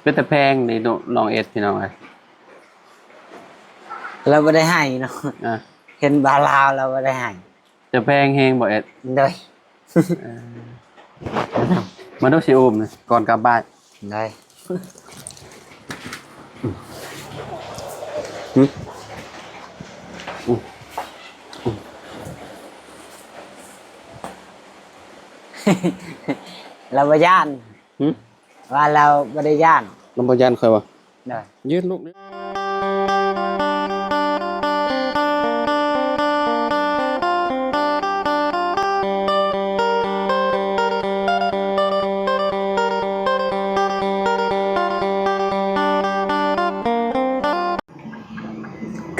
ເປັນຕາແພງນີ້ເນາະ ນ້ອງເອັດ ພີ່ນ້ອງເອີຍ. ລາວບໍ່ໄດ້ໃຫ້ເນາະ. ອ່າ ເຫັນບ່າວລາວລາວບໍ່ໄດ້ໃຫ້. ຈະແພງແຮງບໍ່ເອັດ? ໂດຍ. ເອີ ມາດູຊິອຸ້ມກ່ອນກັບບ້ານ. ໂດຍ. ຫຶ? ລາວບໍ່ຢ້ານ. ຫຶ? ວ່າລາວບໍ່ໄດ້ຢ້ານ. ລາວບໍ່ຢ້ານຂ້ອຍວ່າ. ໂດຍ. ຢືນລູກ.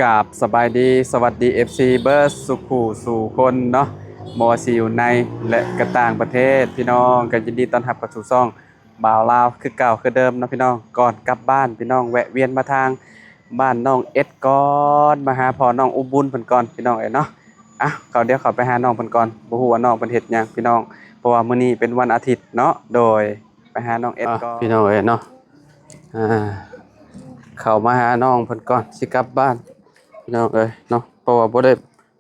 ກາບສະບາຍດີ ສະຫວັດດີ ເອັຟຊີ ເບິດສູ່ຄູ່ສູ່ຄົນເນາະ, ບໍ່ວ່າຊິຢູ່ໃນ ແລະ ກະຕ່າງປະເທດ. ພີ່ນ້ອງກໍຍິນດີຕ້ອນຮັບເຂົ້າສູ່ຊ່ອງ ບ່າວລາວຄືເກົ່າຄືເດີມເນາະພີ່ນ້ອງ. ກ່ອນກັບບ້ານ ພີ່ນ້ອງແວະວຽນມາທາງບ້ານນ້ອງເອັດກ່ອນ, ມາຫາພໍ່ນ້ອງອຸບຸນເພິ່ນກ່ອນ ພີ່ນ້ອງເອີຍເນາະ. ອ່ະ ເຂົ້າ ດຽວເຂົ້າໄປຫານ້ອງເພິ່ນກ່ອນ, ບໍ່ຮູ້ວ່ານ້ອງເພິ່ນເຮັດຫຍັງພີ່ນ້ອງ, ເພາະວ່າມື້ນີ້ເປັນວັນອາທິດເນາະ. ໂດຍ ໄປຫານ້ອງເອັດກ່ອນ ພີ່ນ້ອງເອີຍເນາະ. ອ່າ ເຂົ້າມາຫານ້ອງເພິ່ນກ່ອນ ຊິກັບບ້ານ ພີ່ນ້ອງເອີຍເນາະ, ເພາະວ່າບໍ່ໄດ້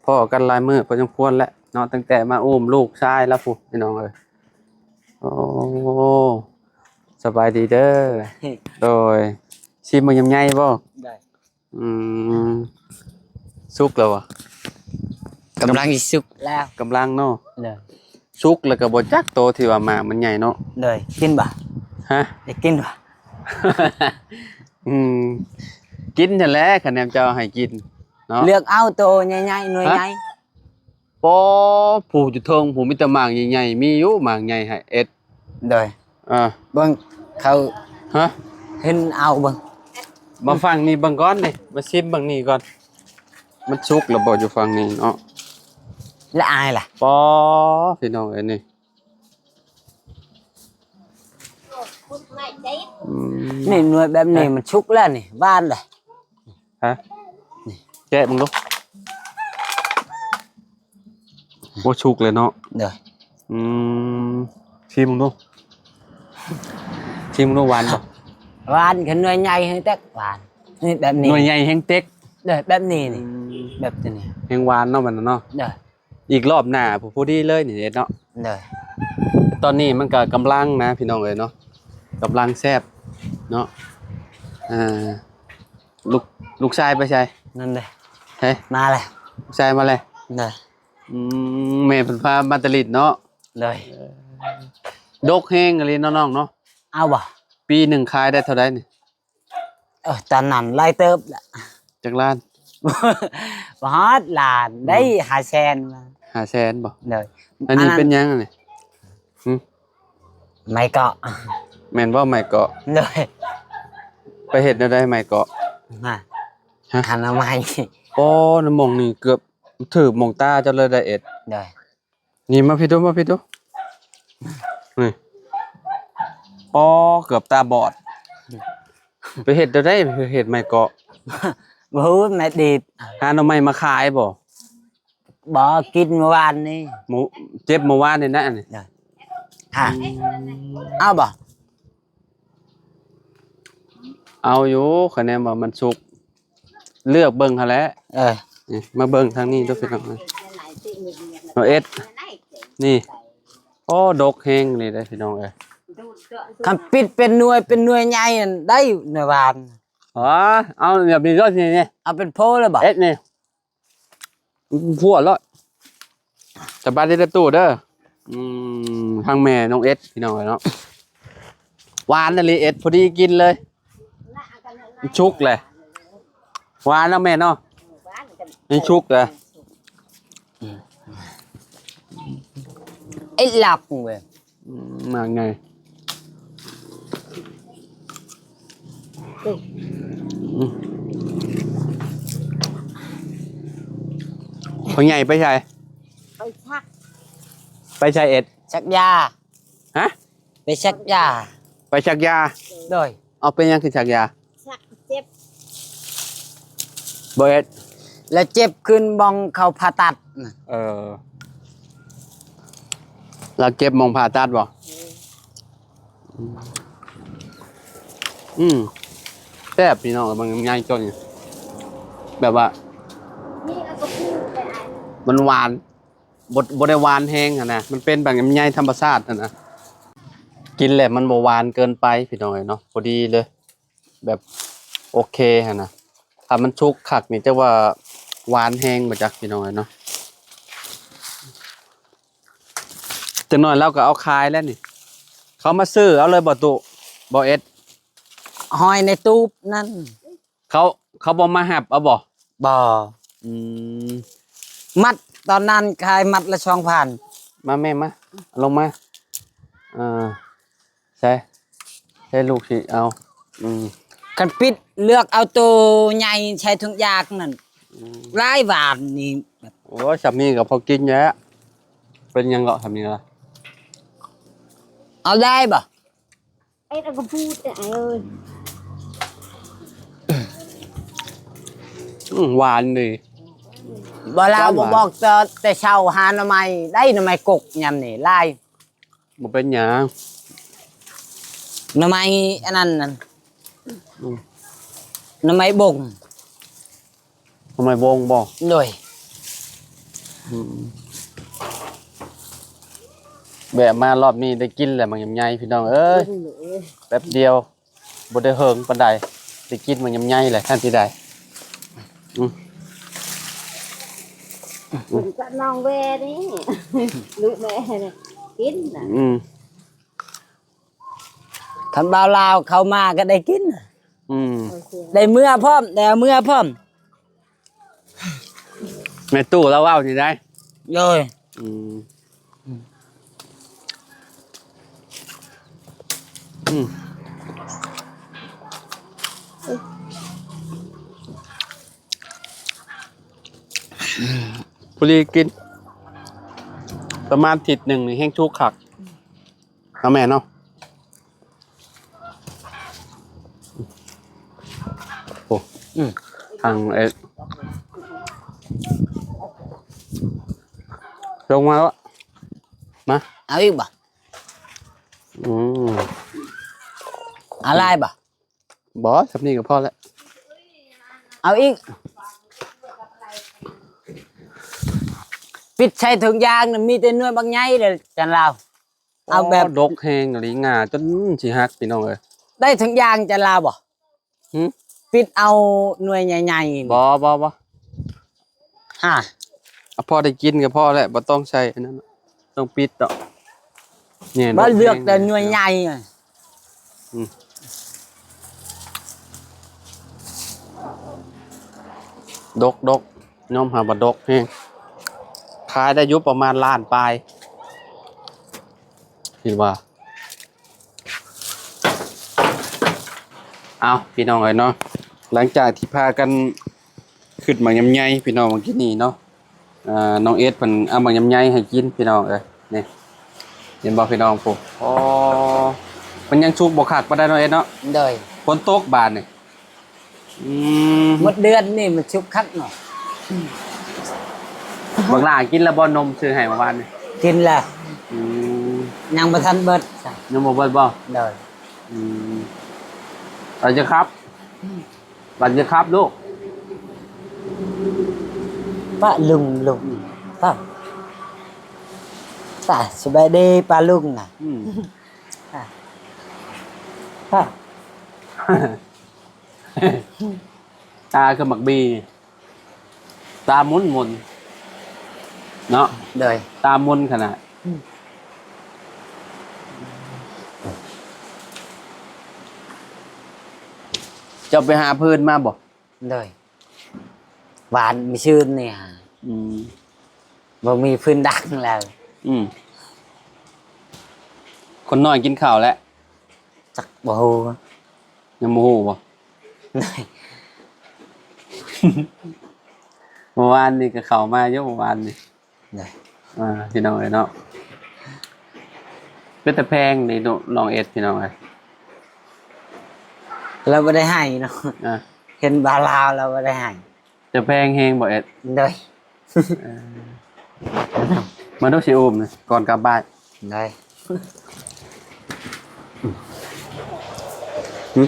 ພໍ້ກັນຫຼາຍມື້ພໍສົມຄວນແລ້ວເນາະ, ຕັ້ງແຕ່ມາອຸ້ມລູກຊາຍລາວພຸ້ນ ພີ່ນ້ອງເອີຍ. ໂອ້ ສະບາຍດີເດີ. ໂດຍ. ຊີມເບິ່ງ ຍຳໃຫຍ່ບໍ່? ໄດ້. ອືມ ສຸກແລ້ວບໍ່? ກຳລັງຊິສຸກແລ້ວ. ກຳລັງເນາະ. ໂດຍ. ສຸກແລ້ວກໍບໍ່ຈັກໂຕທີ່ວ່າໝາກມັນໃຫຍ່ເນາະ. ໂດຍ. ກິນບໍ່? ຮະ? ໄດ້ກິນບໍ່? ອືມ ກິນຫັ້ນແຫຼະ ຄັນແນມເຈົ້າໃຫ້ກິນເນາະ. ເລືອກເອົາໂຕໃຫຍ່ໆ ໜ່ວຍໃຫຍ່. ປໍ ຜູ້ຢູ່ເທິງຜູ້ມີແຕ່ໝາກໃຫຍ່ໆ ມີຢູ່ໝາກໃຫຍ່ໃຫ້ເອັດ. ໂດຍ. ເອີ ເບິ່ງເຂົາ ຮະ? ເຫັນເອົາເບິ່ງ ມາຝັ່ງນີ້ເບິ່ງກ່ອນນີ້ ມາຊິມເບິ່ງນີ້ກ່ອນ ມັນສຸກແລ້ວບໍ່ຢູ່ຝັ່ງນີ້ເນາະ? ລະອາຍລະ ປໍ ພີ່ນ້ອງເອີຍນີ້. ອືມ ນີ້ໜ່ວຍແບບນີ້ ອ່ະ ມັນສຸກແລ້ວນີ້ ຫວານແລ້ວ. ຮະ? ນີ້ ແກະເບິ່ງດູ. ໂອ້ ສຸກເລີຍເນາະ. ໂດຍ. ອືມ ຊີມເບິ່ງດູ ຊີມເບິ່ງດູ ຫວານບໍ່? ຫວານ ຄັນໜ່ວຍໃຫຍ່ແຮງເຕັກ ຫວານ. ນີ້ແບບນີ້ ໜ່ວຍໃຫຍ່ແຮງເຕັກ. ໂດຍ ແບບນີ້ນີ້. ອືມ ແບບນີ້ແຮງຫວານເນາະ ມັນເນາະ. ໂດຍ. ອີກລອບໜ້າ ພໍ ພໍດີເລີຍນີ້ເນາະ. ໂດຍ. ຕອນນີ້ມັນກໍກຳລັງນະ ພີ່ນ້ອງເອີຍເນາະ ກຳລັງແຊບເນາະ. ອ່າ ລູກ ລູກຊາຍໄປໃສ? ນັ້ນເດ້. ເອີ ມາແລ້ວ ລູກຊາຍມາແລ້ວ. ໂດຍ. ອືມ ແມ່ເພິ່ນພາມາແຕ່ຫຼິ້ນເນາະ. ໂດຍ. ດົກແຮງອີ່ຫຼີເນາະນ້ອງເນາະ. ເອົາບໍ່? ປີໜຶ່ງຂາຍໄດ້ເທົ່າໃດນີ້? ເອີ ຕອນນັ້ນຫຼາຍເຕີບລະ. ຈັກລ້ານ? ບໍ່ຮອດລ້ານ ອືມ ໄດ້ຫ້າແສນ. ຫ້າແສນບໍ່? ໂດຍ. ອັນນີ້ ອັນນັ້ນເປັນຫຍັງອັນນີ້? ຫຶ? ໄມ້ເກາະ. ແມ່ນບໍ່ໄມ້ເກາະ? ໂດຍ. ໄປເຮັດແນວໃດໄມ້ເກາະ? ຮະ? ຮະ? ອະນາໄມ. ໂອ້ ນ້ຳມົງນີ້ເກືອບຖືກມົງຕາເຈົ້າເລີຍໄດເອັດ. ໂດຍ. ນີ້ມາພີ້ດູ ມາພີ້ດູ ນີ້. ອໍ ເກືອບຕາບອດ. ໄປເຮັດແນວໃດ ເຮັດໄມ້ເກາະ? ບໍ່ຮູ້ ໄມ້ດີດ. ຫາໜໍ່ໄມ້ມາຂາຍບໍ່? ບໍ່ ກິນມື້ວານນີ້. ໝູ ເຈັບມື້ວານນີ້ນະ ອັນນີ້. ຮະ ເອົາບໍ່? ເອົາຢູ່ ຄະແນນວ່າມັນສຸກ. ເລືອກເບິ່ງຫັ້ນແຫຼະ. ເອີ ນີ້ ມາເບິ່ງທາງນີ້ດູພີ່ນ້ອງ. ເອົາເອັດ ນີ້. ໂອ້ ດົກແຮງນີ້ເດ້ພີ່ນ້ອງເອີຍ. ຄັນປິດເປັນໜ່ວຍ ເປັນໜ່ວຍໃຫຍ່ນັ້ນໄດ້ ໜ່ວຍຫວານ. ອໍ ເອົາແບບນີ້ໂລດນີ້. ເອົາເປັນໂພເລີຍບໍ່? ເອັດນີ້. ພົວໂລດ. ສະບາຍດີເດີຕູ້ເດີ. ອືມ ທາງແມ່ນ້ອງເອັດ ພີ່ນ້ອງເອີຍເນາະ. ຫວານອີ່ຫຼີເອັດ ພໍດີກິນເລີຍ. ມັນສຸກແຫຼະ. ຫວານເນາະແມ່ເນາະ. ມັນສຸກແຫຼະ. ເອັດຫຼັກເວີຍ. ອືມ ໝາກໃຫຍ່. ອືມ ພໍ່ໃຫຍ່ໄປໃສ? ໄປຊັກ. ໄປໃສເອັດ? ຊັກຢາ. ຮະ? ໄປຊັກຢາ. ໄປຊັກຢາ? ໂດຍ. ເອົາ ເປັນຫຍັງຄືຊັກຢາ? ຊັກເຈັບ. ບໍ່ເອັດ. ແລ້ວເຈັບຂຶ້ນບ່ອນເຂົາຜ່າຕັດນະ. ເອີ ລາວເຈັບໝ່ອງຜ່າຕັດບໍ່? ເອີ. ອືມ. ອືມ ແຊບພີ່ນ້ອງເອີຍ ບັກຍຳໃຫຍ່ຕົວນີ້ ແບບວ່າ ມັນຫວານ ບໍ່ ບໍ່ໄດ້ຫວານແຮງຫັ້ນນະ ມັນເປັນບັກຍຳໃຫຍ່ທຳມະຊາດຫັ້ນນະ ກິນແລ້ວມັນບໍ່ຫວານເກີນໄປພີ່ນ້ອງເອີຍເນາະ ພໍດີເລີຍ ແບບໂອເຄຫັ້ນນະ ຖ້າມັນສຸກຄັກນີ້ ຈັກວ່າຫວານແຮງບໍ່ຈັກພີ່ນ້ອງເອີຍເນາະ. ຈັກໜ້ອຍລາວກໍເອົາຂາຍແລ້ວນີ້ ເຂົາມາຊື້ເອົາເລີຍບໍ່ຕຸ ບໍ່ເອັດ ຫອຍໃນຕູບນັ້ນ ເຂົາ ເຂົາບໍ່ມາຮັບເອົາບໍ່? ບໍ່ ອືມ ມັດຕອນນັ້ນຂາຍມັດລະສອງພັນ ມາແມ່ມາ ລົງມາ ເອີ ໃສ່ ໃສ່ລູກຊິເອົາ ອືມ ຄັນປິດເລືອກເອົາໂຕໃຫຍ່ໃສ່ຖົງຢາງນັ້ນ ອືມ ຫຼາຍຫວານນີ້ແບບ ໂອ້ຍ ສ່ຳນີ້ກໍພໍກິນແລ້ວ ເປັນຫຍັງເກາະສ່ຳນີ້ລະ ເອົາໄດ້ບໍ່? ເອັດເອົາກໍພູດເອີຍ ອືມ ຫວານດີ ບໍ່ລາວ ຫວານ ບໍ່ບອກແຕ່ ແຕ່ເຊົ້າຫາໜໍ່ໄມ້ ໄດ້ໜໍ່ໄມ້ກົກຍາມນີ້ຫຼາຍ ບໍ່ເປັນຫຍັງ ໜໍ່ໄມ້ອັນນັ້ນນັ້ນ ອືມ ໜໍ່ໄມ້ບົງ ໜໍ່ໄມ້ບົງບໍ່? ໂດຍ ອືມ ແວະມາລອບນີ້ໄດ້ກິນແລ້ວ ບັກຍຳໃຫຍ່ພີ່ນ້ອງເອີຍ ແປັບດຽວ ບໍ່ໄດ້ເຫິງປານໃດ ໄດ້ກິນບັກຍຳໃຫຍ່ແຫຼະ ທັນທີໃດ ອືມ ເພິ່ນກັບນ້ອງແວ່ນີ້ ລູກແມ່ນີ້ກິນນະ ອືມ ຄັນບ່າວລາວເຂົ້າມາກໍໄດ້ກິນ ອືມ ໄດ້ເມືອພ້ອມ ໄດ້ເອົາເມືອພ້ອມ ແມ່ຕູ້ລາວເວົ້ານີ້ໄດ໋ ໂດຍ ອືມ ອືມ ພໍດີກິນ ປະມານທິດໜຶ່ງນີ້ແຮງສຸກຄັກ ເນາະແມ່ເນາະ ໂອ້ ອືມ ທາງເອ ລົງມາແລ້ວ ມາ ເອົາອີກບໍ່? ອືມ ເອົາຫຼາຍບໍ່? ບໍ່ ສ່ຳນີ້ກໍພໍແລ້ວ ເອົາອີກ ປິດໃສ່ຖົງຢາງນະ ມີແຕ່ໜ່ວຍບັກໃຫຍ່ເດ້ ຈັນລາວ ເອົາແບບ ໂອ້ ດົກແຮງອີ່ຫຼີ ງ່າຈົນຊິຫັກ ພີ່ນ້ອງເອີຍ ໄດ້ຖົງຢາງຈັນລາວບໍ່? ຫື? ປິດເອົາໜ່ວຍໃຫຍ່ໆ ບໍ່ ບໍ່ ບໍ່ ຮະ ເອົາພໍໄດ້ກິນກໍພໍແລ້ວ ບໍ່ຕ້ອງໃສ່ອັນນັ້ນ ຕ້ອງປິດດອກ ນີ້ ບໍ່ ດົກແຮງ ເລືອກແຕ່ໜ່ວຍໃຫຍ່ ອືມ ດົກ ດົກ ຍອມຮັບວ່າດົກແຮງ ຂາຍໄດ້ຢູ່ປະມານລ້ານປາຍ ຄິດວ່າ ເອົາ ພີ່ນ້ອງເອີຍເນາະ ຫຼັງຈາກທີ່ພາກັນຂຶ້ນໝາກຍຳໃຍ ພີ່ນ້ອງ ເມື່ອກີ້ນີ້ເນາະ ອ່າ ນ້ອງເອສເພິ່ນເອົາໝາກຍຳໃຍໃຫ້ກິນ ພີ່ນ້ອງເອີຍ ນີ້ ເຫັນບໍ່ພີ່ນ້ອງ ໂອ້ ມັນຍັງສຸກບໍ່ຄັກປານໃດ ນ້ອງເອສເນາະ ໂດຍ ຝົນຕົກບາດນີ້ ອືມ ໝົດເດືອນນີ້ມັນສຸກຄັກເນາະ ບັກຫຼ້າກິນແລ້ວບໍ່ ນົມຊື້ໃຫ້ເມື່ອວານນີ້ ກິນແລ້ວ ອືມ ຍັງບໍ່ທັນເບິດ ຍັງບໍ່ເບິດບໍ່ ໂດຍ ອືມ ເອົາຈະຄັບ ບັດຈະຄັບລູກ ປະລຸງ ລຸງ ປະ ປະ ສະບາຍດີປະລຸງນະ ອືມ ປະ ປະ ຕາຄືໝາກບີ ຕາມົນໆ ເນາະ ໂດຍ ຕາມົນຂະໜາດ ອືມ ເຈົ້າໄປຫາຟືນມາບໍ່? ໂດຍ ຫວານມື້ຊືນນີ້ຫາ ອືມ ບໍ່ມີຟືນດັງແລ້ວ ອືມ ຄົນນ້ອຍກິນເຂົ້າແລ້ວ ຈັກບໍ່ຮູ້ ຍັງບໍ່ຮູ້ບໍ່? ໂດຍ ເມື່ອວານນີ້ກໍເຂົ້າມາຢູ່ ເມື່ອວານນີ້ ໂດຍ ອ່າ ພີ່ນ້ອງເອີຍເນາະ ເປັນຕາແພງເດ້ນ້ອງເອສ ພີ່ນ້ອງເອີຍ ລາວບໍ່ໄດ້ໃຫ້ເນາະ ອ່າ ເຫັນບ່າວລາວລາວບໍ່ໄດ້ໃຫ້ ເຈົ້າແພງແຮງບໍ່ເອສ? ໂດຍ ເອີ ມາດູຊິອຸ້ມກ່ອນກັບບ້ານ ໂດຍ ຫຶ?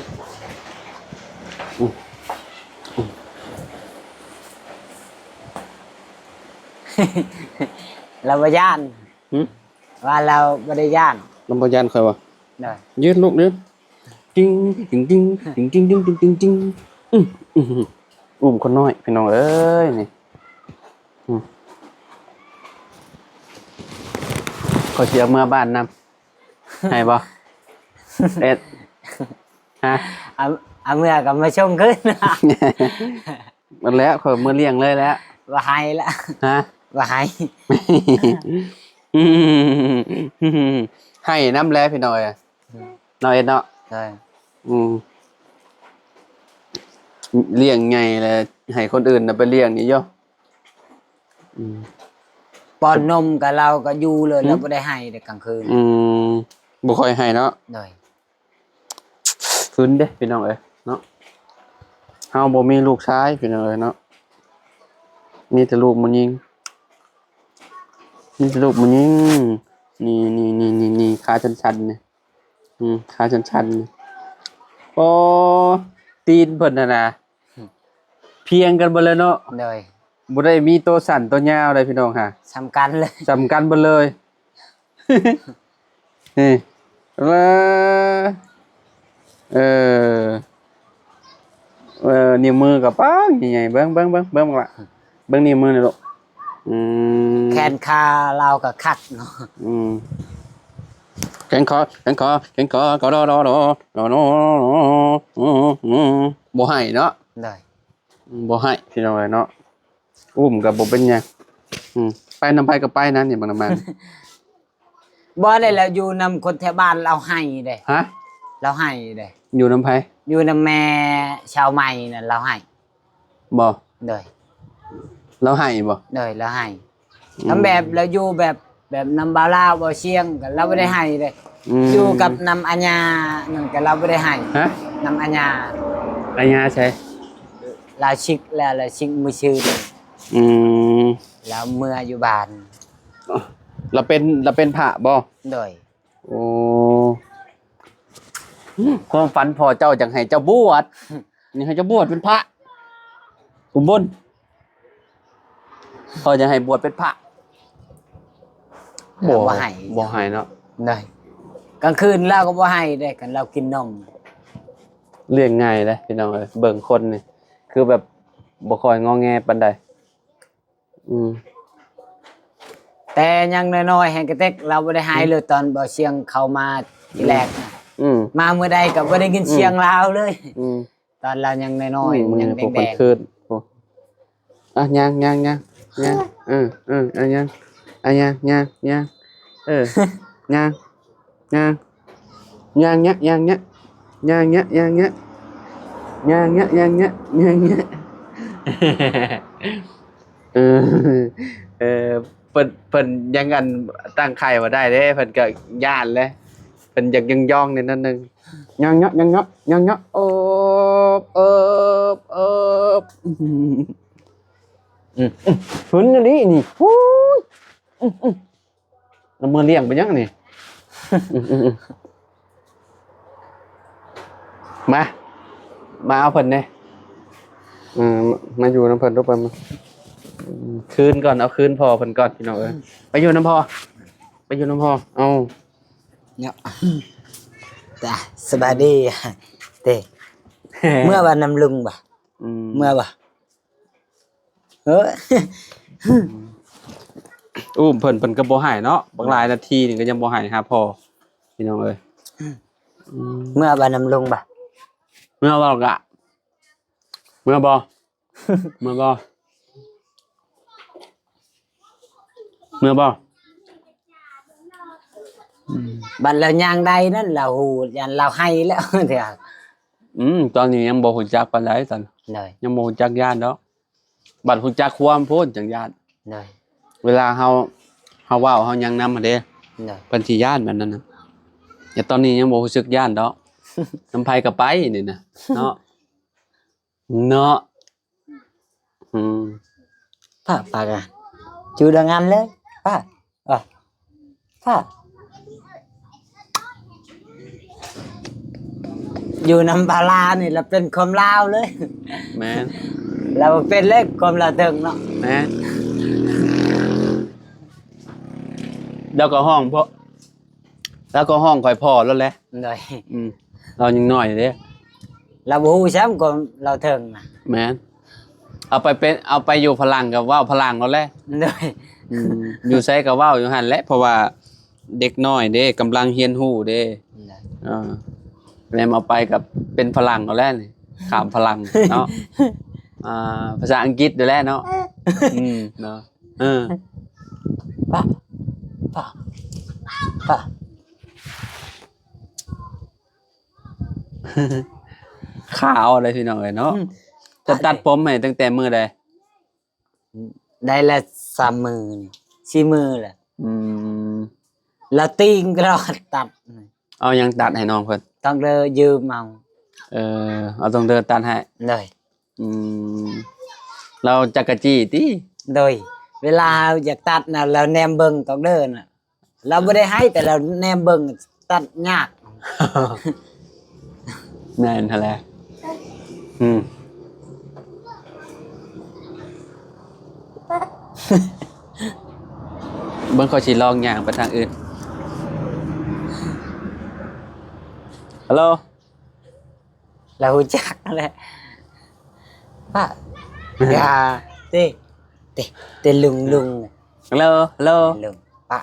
ລາວບໍ່ຢ້ານ. ຫຶ? ວ່າລາວບໍ່ໄດ້ຢ້ານ. ລາວບໍ່ຢ້ານຂ້ອຍວ່າ. ໂດຍ. ຢືນລູກຢືນ. ຕິງ ຕິງ ຕິງ ຕິງ ຕິງ ຕິງ ຕິງ ຕິງ ຕິງ. ອື ອື ອຸ້ມຄົນນ້ອຍ ພີ່ນ້ອງເອີຍ ນີ້. ອື ຂ້ອຍຊິເອົາເມືອບ້ານນຳ. ໃຫ້ບໍ່? ເອັດ ຮະ? ເອົາ ເອົາເມືອກໍມາສົ່ງຄືນ. ໝົດແລ້ວ ຂ້ອຍເມືອລ້ຽງເລີຍແຫຼະ. ບໍ່ໃຫ້ລະ. ຮະ? ບໍ່ໃຫ້. ໃຫ້ນຳແຫຼະ ພີ່ນ້ອງເອີຍ. ເນາະ ເອັດເນາະ. ໃຊ່. ອືມ ລ້ຽງໃຫຍ່ແລ້ວ ໃຫ້ຄົນອື່ນນະໄປລ້ຽງນີ້ຢູ່. ອືມ ປ້ອນນົມກັບລາວກໍຢູ່ເລີຍ. ຫຶ? ລາວບໍ່ໄດ້ໄຫ້ເດ້ກາງຄືນ. ອືມ ບໍ່ຄ່ອຍໄຫ້ເນາະ. ໂດຍ. ຄືນເດ້ພີ່ນ້ອງເອີຍເນາະ. ເຮົາບໍ່ມີລູກຊາຍພີ່ນ້ອງເອີຍເນາະ. ມີແຕ່ລູກຜູ້ຍິງ ມີແຕ່ລູກຜູ້ຍິງ. ນີ້ ນີ້ ນີ້ ນີ້ ຂາສັ້ນໆ ນີ້. ອືມ ຂາສັ້ນໆ ນີ້. ໂອ້ ຕີນເພິ່ນຫັ້ນນະ ອືມ ພຽງກັນເບິດເລີຍເນາະ. ໂດຍ. ບໍ່ໄດ້ມີໂຕສັ້ນໂຕຍາວໃດພີ່ນ້ອງຫາ ສ່ຳກັນເລີຍ ສ່ຳກັນເບິດເລີຍ. ນີ້ ເອີ ເອີ ເອີ ນິ້ວມືກໍປາກໃຫຍ່ໆ ເບິ່ງ ເບິ່ງ ເບິ່ງ ເບິ່ງລະ ເບິ່ງນິ້ວມືນີ້ລູກ. ອືມ ແຂນຂາລາວກໍຄັກເນາະ. ອືມ ແຂນຂາ ແຂນຂາ ແຂນຂາ ກະດໍ ດໍ ບໍ່ໃຫ້ເນາະ. ໂດຍ. ອືມ ບໍ່ໃຫ້ພີ່ນ້ອງເອີຍເນາະ. ອຸ້ມກໍບໍ່ເປັນຫຍັງ. ອືມ ໄປນຳໃຜກໍໄປນະ ນີ້ບັກນ້ຳມັນ. ບໍ່ໄດ້ ລາວຢູ່ນຳຄົນແຖວບ້ານລາວໄຫ້ເດ້. ຮະ? ລາວໄຫ້ເດ້. ຢູ່ນຳໃຜ? ຢູ່ນຳແມ່ຊາວໃໝ່ນັ້ນລາວໄຫ້. ບໍ່? ໂດຍ. ລາວໄຫ້ບໍ່? ໂດຍ ລາວໄຫ້. ອືມ ນຳແບບລາວຢູ່ແບບ ແບບນຳບ່າວລາວ ບ່າວຊຽງ ກໍລາວບໍ່ໄດ້ໄຫ້ເດ້. ອືມ ຢູ່ກັບນຳອາຍານັ້ນກໍລາວບໍ່ໄດ້ໄຫ້. ຮະ? ນຳອາຍາ. ອາຍາໃສ? ລາວສິກແລ້ວ ລາວສິກມື້ຊືນ. ອືມ ລາວເມືອຢູ່ບ້ານ. ລາວເປັນ ລາວເປັນພະບໍ່? ໂດຍ. ໂອ້ ຄວາມຝັນພໍ່ເຈົ້າຢາກໃຫ້ເຈົ້າບວດ ຢາກໃຫ້ເຈົ້າບວດເປັນພະອຸບົນ. ພໍ່ຢາກໃຫ້ບວດເປັນພະ. ບໍ່ ບໍ່ໃຫ້ ບໍ່ໃຫ້ເນາະ. ໂດຍ. ກາງຄືນລາວກໍບໍ່ໄຫ້ເດ້ ຄັນລາວກິນນົມ. ລ້ຽງງ່າຍເດ້ພີ່ນ້ອງເອີຍ ເບິ່ງຄົນນີ້ ຄືແບບບໍ່ຄ່ອຍງອແງປານໃດ. ອືມ ແຕ່ຍັງນ້ອຍໆ ແຮງກະເຕັກ ລາວບໍ່ໄດ້ໄຫ້ເລີຍ. ອືມ ຕອນບ່າວຊຽງເຂົ້າມາທີແລກນະ ອືມ ມາມື້ໃດກໍບໍ່ໄດ້ຍິນ ອືມ ສຽງລາວເລີຍ. ອືມ ຕອນລາວຍັງນ້ອຍໆ ອືມ ຍັງແດງໆ ຄືນ. ໂອ້ ອ່ະ ຍ່າງ ຍ່າງ ຍ່າງ ຍ່າງ ເອີ ເອີ ອ່ະ ຍ່າງ ອ່ະ ຍ່າງ ຍ່າງ ຍ່າງ ເອີ ຍ່າງ ຍ່າງ ຍ່າງ ຍ່າງ ຍ່າງ ຍ່າງ ຍ່າງ ຍ່າງ ຍ່າງ ຍ່າງ ເອີ ເອີ ເພິ່ນ ເພິ່ນຍັງ ອັນ ຕັ້ງໄຂ່ບໍ່ໄດ້ເດ້ ເພິ່ນກໍຢ້ານແຫຼະ ເພິ່ນຢາກຍ້ອງໆ ແດ່ໜ້ອຍໜຶ່ງ. ຍ່າງເຍາະ ຍ່າງເຍາະ ຍ່າງເຍາະ ເອີບ ເອີບ ເອີບ ອືມ ອືມ ເພິ່ນອີ່ຫຼີນີ້ ໂອ້ຍ ອືມ ອືມ. ລະເມືອລ້ຽງໄປຫຍັງນີ້? ມາ ມາເອົາເພິ່ນແດ່. ເອີ ມາຢູ່ນຳເພິ່ນລູກ ໄປ ມາ ອືມ ຄືນກ່ອນ ເອົາຄືນພໍ່ເພິ່ນກ່ອນ ພີ່ນ້ອງເອີຍ. ໄປຢູ່ນຳພໍ່ ໄປຢູ່ນຳພໍ່ ເອົາເນາະ. ຈ້າ ສະບາຍດີເຕ. ເມືອບ້ານນຳລຸງບໍ່? ອືມ ເມືອບໍ່? ເອີ ອຸ້ມເພິ່ນ ເພິ່ນກໍບໍ່ໃຫ້ເນາະ ບັກຫຼາຍນາທີນີ້ກໍຍັງບໍ່ໃຫ້ຫາພໍ່ ພີ່ນ້ອງເອີຍ. ອືມ ເມືອບ້ານນຳລຸງບໍ່? ເມືອບໍ່ກະ ເມືອບໍ່? ເມືອບໍ່? ເມືອບໍ່? ອືມ ບັດລາວຍ່າງໄດ້ນັ້ນ ລາວຮູ້ ຢ້ານລາວໄຫ້ແລ້ວເທື່ອ. ອືມ ຕອນນີ້ຍັງບໍ່ຮູ້ຈັກປານໃດຕອນ ໂດຍ ຍັງບໍ່ຮູ້ຈັກຢ້ານດອກ. ບັດຮູ້ຈັກຄວາມໂພດຈັ່ງຢ້ານ. ໂດຍ ເວລາເຮົາ ເຮົາເວົ້າເຮົາຫຍັງນຳຫັ້ນເດ້. ໂດຍ ເພິ່ນຊິຢ້ານແບບນັ້ນນະ. ແຕ່ຕອນນີ້ຍັງບໍ່ຮູ້ສຶກຢ້ານດອກ. ນຳໃຜກໍໄປນີ້ນະ ເນາະ. ເນາະ. ອືມ ປ້າ ປ້າກະ ຈູດງານເລີຍ ປ້າ. ເອີ ປ້າ ຢູ່ນຳປາລານີ້ລະເປັນຄວາມລາວເລີຍ. ແມ່ນ ລາວເປັນເລີຍຄວາມລາວເຖິງເນາະ. ແມ່ນ ລາວກໍຮ້ອງພໍ່ ລາວກໍຮ້ອງຂ້ອຍພໍ່ລາວແຫຼະ. ໂດຍ. ອືມ ລາວຍັງນ້ອຍເດ້ ລາວບໍ່ຮູ້ຊ້ຳ ກໍລາວເຖິງນະ. ແມ່ນ ເອົາໄປເປັນ ເອົາໄປຢູ່ຝຣັ່ງກໍເວົ້າຝຣັ່ງໂລດແຫຼະ. ໂດຍ. ອືມ ຢູ່ໃສກໍເວົ້າຢູ່ຫັ້ນແຫຼະ ເພາະວ່າເດັກນ້ອຍເດ້ ກຳລັງຮຽນຮູ້ເດ້. ໂດຍ. ເອີ ແມ່ນເອົາໄປກໍເປັນຝຣັ່ງໂລດແຫຼະນີ້ ຂ້າມຝຣັ່ງເນາະ. ອ່າ ພາສາອັງກິດໂລດແຫຼະເນາະ. ອືມ ເນາະ. ເອີ ປະ ປະ ປະ ຂາວເລີຍພີ່ນ້ອງເອີຍເນາະ. ອືມ ເຈົ້າຕັດ ຕັດເລີຍ ຜົມໃຫ້ຕັ້ງແຕ່ມື້ໃດ? ໄດ້ລະສາມມື້ນີ້ ສີ່ມື້ແລ້ວ. ອືມ ລະຕີງຕະຫຼອດຕັດ. ເອົາຫຍັງຕັດໃຫ້ນ້ອງເພິ່ນ? ຕ້ອງເລີຢືມເອົາ. ເອີ ເອົາຕ້ອງເລີຕັດໃຫ້. ໂດຍ. ອືມ ລາວຈັກກະຈີ້ຕິ? ໂດຍ. ເວລາເຮົາຢາກຕັດນະ ລາວແນມເບິ່ງຕ້ອງເລີນະ. ລາວບໍ່ໄດ້ໃຫ້ ແຕ່ລາວແນມເບິ່ງ ຕັດຍາກ. ແມ່ນຫັ້ນແຫຼະ. ອືມ ເບິ່ງ ຂ້ອຍຊິລອງຍ່າງໄປທາງອື່ນ. ຮັລໂຫຼ ລາວຮູ້ຈັກຫັ້ນແຫຼະ. ປະ ຢ່າ ເຕ ເຕ ເຕ ລຸງ ລຸງ. ຮັລໂຫຼ ຮັລໂຫຼ ລຸງ ປະ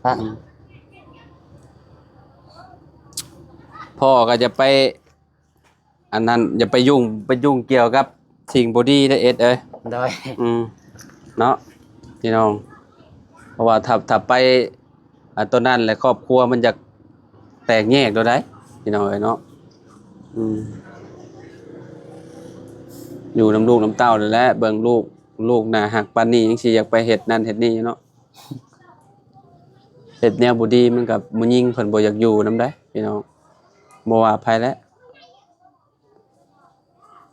ປະ ອືມ ພໍ່ກໍຈະໄປ ອັນນັ້ນ ຢ່າໄປຫຍຸ້ງ ໄປຫຍຸ້ງກ່ຽວກັບສິ່ງບໍ່ດີເດີເອັດເອີຍ. ໂດຍ. ອືມ ເນາະ ພີ່ນ້ອງ ເພາະວ່າຖ້າ ຖ້າໄປ ອັນໂຕນັ້ນແຫຼະ ຄອບຄົວມັນຈະແຕກແຍກໂດດໃດ໋ ພີ່ນ້ອງເອີຍເນາະ. ອືມ ຢູ່ນຳລູກນຳເຕົ້ານີ້ແຫຼະ ເບິ່ງລູກ ລູກໜ້າຮັກປານນີ້ ຍັງຊິຢາກໄປເຮັດນັ້ນເຮັດນີ້ຢູ່ເນາະ. ເຮັດແນວບໍ່ດີ ມັນກໍ ຜູ້ຍິງເພິ່ນບໍ່ຢາກຢູ່ນຳໃດ໋ ພີ່ນ້ອງ ບໍ່ວ່າໃຜແຫຼະ.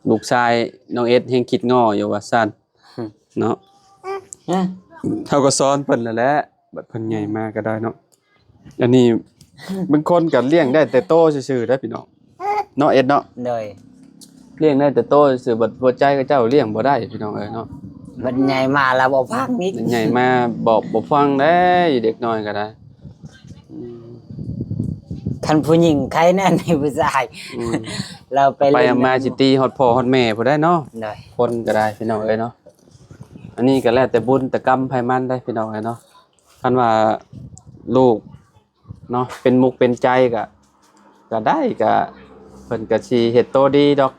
ລູກຊາຍນ້ອງເອັດແຮ່ງຄິດງໍ້ຢູ່ວ່າຊັ້ນເນາະ. ເຮົາກໍສອນເພິ່ນຫັ້ນແຫຼະ ບັດເພິ່ນໃຫຍ່ມາກໍໄດ້ເນາະ. ອັນນີ້ບາງຄົນກໍລ້ຽງໄດ້ແຕ່ໂຕຊື່ໆເດ້ພີ່ນ້ອງ ເນາະເອັດເນາະ. ໂດຍ. ລ້ຽງໄດ້ແຕ່ໂຕຊື່ໆ ບັດຫົວໃຈເຂົາເຈົ້າລ້ຽງບໍ່ໄດ້ພີ່ນ້ອງເອີຍເນາະ. ບັດໃຫຍ່ມາລະບໍ່ຟັງອີກ ບັດໃຫຍ່ມາບອກບໍ່ຟັງເດ້ ເດັກນ້ອຍກໍໄດ້. ອືມ ຄັນຜູ້ຍິງໃຄແນ່ໃນຜູ້ຊາຍ. ອືມ ລາວໄປ ໄປມາຊິຕີຮອດພໍ່ຮອດແມ່ພຸ້ນໄດ໋ເນາະ. ໂດຍ. ຄົນກໍໄດ້ພີ່ນ້ອງເອີຍເນາະ. ອັນນີ້ກໍແລ້ວແຕ່ບຸນແຕ່ກຳໃຜມັນໄດ໋ພີ່ນ້ອງເອີຍເນາະ. ຄັນວ່າລູກເນາະ ເປັນມຸກເປັນໃຈກໍ ກໍໄດ້ ກໍເພິ່ນກໍຊິເຮັດໂຕດີດອກ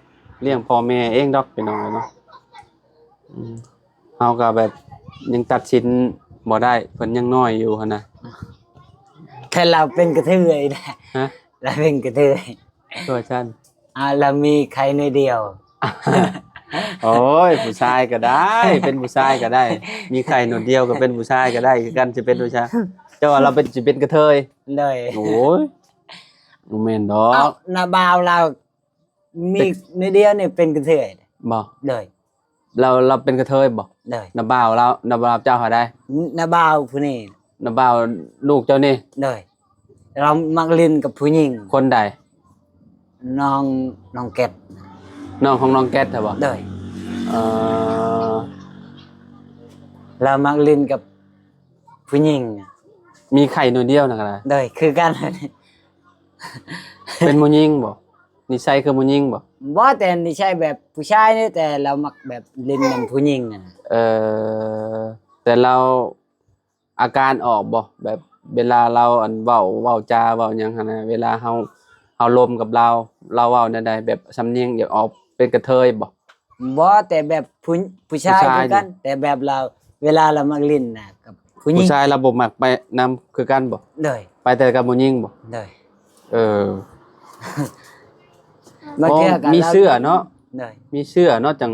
ລ້ຽງພໍ່ແມ່ເອງດອກພີ່ນ້ອງເອີຍເນາະ. ອືມ ເຮົາກໍແບບຍັງຕັດສິນບໍ່ໄດ້ ເພິ່ນຍັງນ້ອຍຢູ່ຫັ້ນນະ. ແຕ່ລາວເປັນກະເທີຍນະ. ຮະ? ລາວເປັນກະເທີຍ. ຕົວຊັ້ນ ອ່າ ລາວມີໄຂ່ໜ່ວຍດຽວ. ໂອ້ຍ ຜູ້ຊາຍກໍໄດ້ ເປັນຜູ້ຊາຍກໍໄດ້ ມີໄຂ່ໜ່ວຍດຽວກໍເປັນຜູ້ຊາຍກໍໄດ້ຄືກັນ ຊິເປັນຜູ້ຊາຍ. ເຈົ້າວ່າລາວເປັນ ຊິເປັນກະເທີຍ. ໂດຍ. ໂອ້ຍ ບໍ່ແມ່ນດອກ. ເອົ້າ ນ້າບ່າວລາວ ມີ ເປັນ ໜ້ອຍດຽວນີ້ເປັນກະເທີຍ. ບໍ່? ໂດຍ. ລາວ ລາວເປັນກະເທີຍບໍ່? ໂດຍ. ນ້າບ່າວລາວ ນ້າບ່າວເຈົ້າຫາໄດ້? ນ້າບ່າວຜູ້ນີ້. ນ້າບ່າວລູກເຈົ້ານີ້? ໂດຍ. ລາວມັກຫຼິ້ນກັບຜູ້ຍິງ. ຄົນໃດ? ນ້ອງ ນ້ອງແກັດ. ນ້ອງຂອງນ້ອງແກັດຫັ້ນບໍ່? ໂດຍ. ເອີ ລາວມັກຫຼິ້ນກັບຜູ້ຍິງ. ມີໄຂ່ໜ່ວຍດຽວນະກະໄດ້. ໂດຍ ຄືກັນ. ເປັນຜູ້ຍິງບໍ່? ນິໄສຄືຜູ້ຍິງບໍ່? ບໍ່ ແຕ່ນິໄສແບບຜູ້ຊາຍນີ້ ແຕ່ລາວມັກແບບຫຼິ້ນນຳຜູ້ຍິງຫັ້ນນະ. ເອີ ແຕ່ລາວອາການອອກບໍ່? ແບບເວລາລາວ ອັນ ເວົ້າ ເວົ້າຈາເວົ້າຫຍັງຫັ້ນນະ ເວລາເຮົາ ເຮົາລົມກັບລາວ ລາວເວົ້າແນວໃດ? ແບບສຳນຽງຢາກອອກເປັນກະເທີຍບໍ່? ບໍ່ ແຕ່ແບບຜູ້ ຜູ້ຊາຍ ຜູ້ຊາຍ ຄືກັນ ແຕ່ແບບລາວ ເວລາລາວມັກຫຼິ້ນນະກັບຜູ້ຍິງ. ຜູ້ຊາຍລາວບໍ່ມັກໄປນຳຄືກັນບໍ່? ໂດຍ. ໄປແຕ່ກັບຜູ້ຍິງບໍ່? ໂດຍ. ເອີ ບາງເທື່ອກໍມີເຊື້ອເນາະ. ໂດຍ. ມີເຊື້ອເນາະ ຈັ່ງ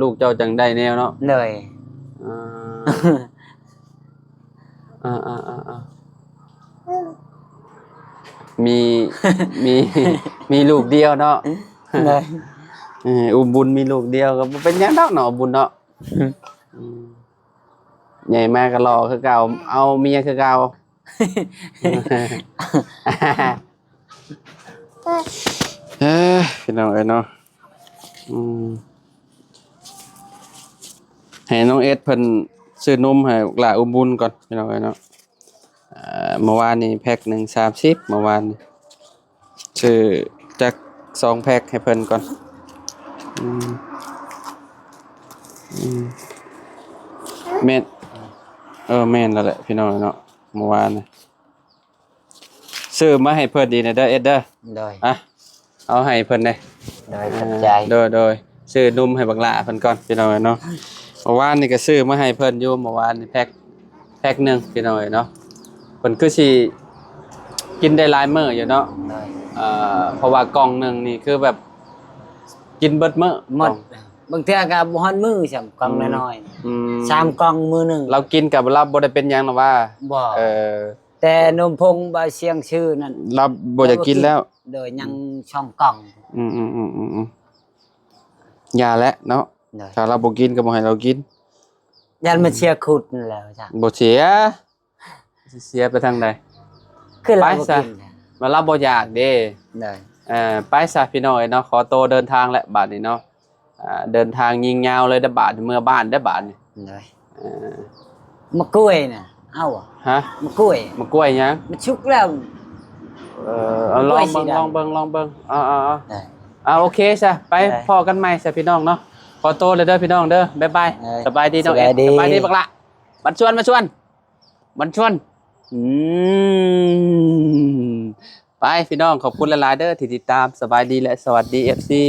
ລູກເຈົ້າຈັ່ງໄດ້ແນວເນາະ. ໂດຍ. ອ່າ ອ່າ ມີ ມີ ມີລູກດຽວເນາະ. ໂດຍ. ເອີ ອຸ້ມບຸນມີລູກດຽວກໍບໍ່ເປັນຫຍັງດອກເນາະ ບຸນເນາະ. ອືມ ໃຫຍ່ມາກໍຫຼໍ່ຄືເກົ່າ ເອົາເມຍຄືເກົ່າ. ເອີ ພີ່ນ້ອງເອີຍເນາະ ອືມ ໃຫ້ນ້ອງເອັດເພິ່ນ ຊື້ນົມໃຫ້ບັກຫຼ້າອຸ້ມບຸນກ່ອນ ພີ່ນ້ອງເອີຍເນາະ. ເອີ ເມື່ອວານນີ້ແພັກໜຶ່ງສາມສິບ ເມື່ອວານນີ້ ຊື້ຈັກສອງແພັກໃຫ້ເພິ່ນກ່ອນ. ອືມ ອືມ ແມ່ນ ເອີ ແມ່ນແລ້ວແຫຼະ ພີ່ນ້ອງເນາະ. ເມື່ອວານນີ້ຊື້ມາໃຫ້ເພິ່ນອີກແດ່ເດີ ເອັດເດີ. ໂດຍ ອ່ະ ເອົາໃຫ້ເພິ່ນແດ່. ໂດຍ ຂອບໃຈ. ໂດຍ ໂດຍ ຊື້ນົມໃຫ້ບັກຫຼ້າເພິ່ນກ່ອນ ພີ່ນ້ອງເນາະ. ເມື່ອວານນີ້ກໍຊື້ມາໃຫ້ເພິ່ນຢູ່ ເມື່ອວານນີ້ແພັກ ແພັກໜຶ່ງ ພີ່ນ້ອງເນາະ. ເພິ່ນຄືຊິກິນໄດ້ຫຼາຍມື້ຢູ່ເນາະ. ໂດຍ ເອີ ເພາະວ່າກ່ອງໜຶ່ງນີ້ຄືແບບກິນເບິດມື້ ໝົດ ບາງເທື່ອກໍບໍ່ຮອດມື້ຊ້ຳ ກ່ອງ ອືມ ນ້ອຍໆ. ອືມ ສາມກ່ອງມື້ໜຶ່ງ ລາວກິນກໍ ລາວບໍ່ໄດ້ເປັນຫຍັງນະວ່າ. ບໍ່ ເອີ ແຕ່ນົມຜົງບ່າວຊຽງຊື້ນັ້ນ ລາວບໍ່ຢາກກິນແລ້ວ. ໂດຍ ຍັງສອງກ່ອງ. ອືມໆໆໆໆ ຢ່າແຫຼະເນາະ. ໂດຍ ຖ້າລາວບໍ່ກິນກໍບໍ່ໃຫ້ລາວກິນ. ຢ້ານມັນເສຍຄຸດນັ້ນແຫຼະ ບໍ່ເສຍ ຊິເສຍໄປທາງໃດ? ຄືລາວບໍ່ກິນ ວ່າລາວບໍ່ຢາກເດ້. ໂດຍ ເອີ ໄປຊະ ພີ່ນ້ອງເອີຍເນາະ. ຂໍໂຕເດີນທາງແຫຼະບາດນີ້ເນາະ. ອ່າ ເດີນທາງຍິງຍາວເລີຍເດີບາດນີ້ ເມືອບ້ານເດີບາດນີ້. ໂດຍ ເອີ ໝາກກ້ວຍນະ ເອົາບໍ່? ຮະ? ໝາກກ້ວຍ ໝາກກ້ວຍຫຍັງ? ມັນສຸກແລ້ວ. ເອີ ເອົາ ລອງເບິ່ງ ລອງເບິ່ງ ລອງເບິ່ງ. ເອົາໆໆ ໂດຍ ເອົາ ໂອເຄຊະ ໄປ ໂດຍ ພໍ້ກັນໃໝ່ຊະ ພີ່ນ້ອງເນາະ. ຂໍໂຕເລີຍເດີ ພີ່ນ້ອງເດີ ບາຍບາຍ. ໂດຍ ສະບາຍດີນ້ອງເອັດ ສະບາຍດີ ສະບາຍດີບັກຫຼ້າ. ບັນຊວນ ບັນຊວນ ບັນຊວນ. ອືມ ໄປ ພີ່ນ້ອງ ຂອບຄຸນຫຼາຍໆເດີທີ່ຕິດຕາມ. ສະບາຍດີ ແລະ ສະຫວັດດີ ເອັຟຊີ.